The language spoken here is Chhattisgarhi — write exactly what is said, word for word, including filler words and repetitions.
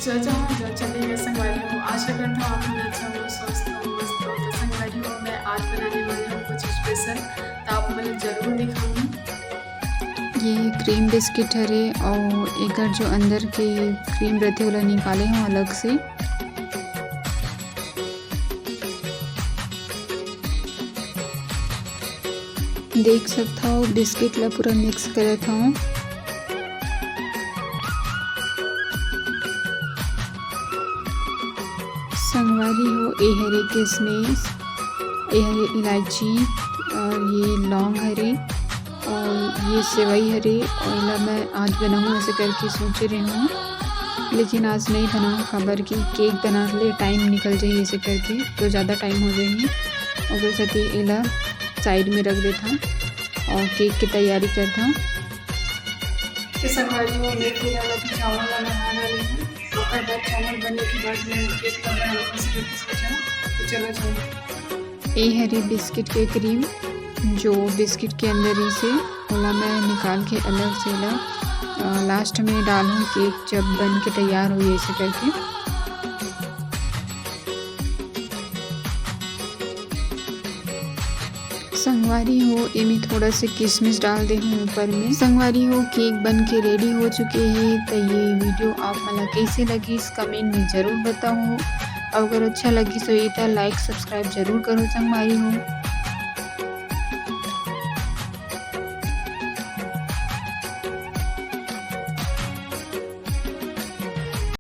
जय जवान, जय चंडीगढ़ संगवारी हो। आशा करता हूँ आप मन अच्छा हो, स्वस्थ हो, मस्त हो। तो संगवारी हो, मैं आज बनाने वाली हूँ कुछ स्पेशल, तो आप मन जरूर दिखाऊंगी। ये क्रीम बिस्किट हरे और एकर जो अंदर के क्रीम रहते ओला निकाले हूँ अलग से। देख सकत हव, बिस्किट ला पूरा मिक्स करत हव। संगवारी हो, ए हरे किशमिश, ए हरे इलायची और ये लौंग हरे और ये सेवई हरे। और एला मैं आज बनाऊँ ऐसे करके सोचे रहे हूँ, लेकिन आज नहीं बनाऊँ, काबर कि केक बनात ले टाइम निकल जाही ऐसे करके, तो ज़्यादा टाइम हो जाही। ओकर सेती एला साइड में रख देथन और केक के तैयारी करथन। तो संगवारी हो, मैं फिर अलग चावल ला नहा डाले हूँ। ओकर बाद चावल बने के बाद मैं केक ला बनाऊँ ऐसे करके सोचा। तो चलो चलो। ए हरे बिस्किट के क्रीम, जो बिस्किट के अंदर ही से, ओला मैं निकाल के अलग से ला, अ, लास्ट में डालूँ केक जब बन के तैयार होही ऐसे करके। संगवारी हो, एमे थोड़ा से किशमिश डाल दे हूँ ऊपर में। संगवारी हो, केक बन के रेडी हो चुके हे। तो ये वीडियो आप मन ला कैसे लगिस, कमेंट में जरूर बताओ। अउ अगर अच्छा लगिस होही तो लाइक सब्सक्राइब जरूर करो संगवारी हो।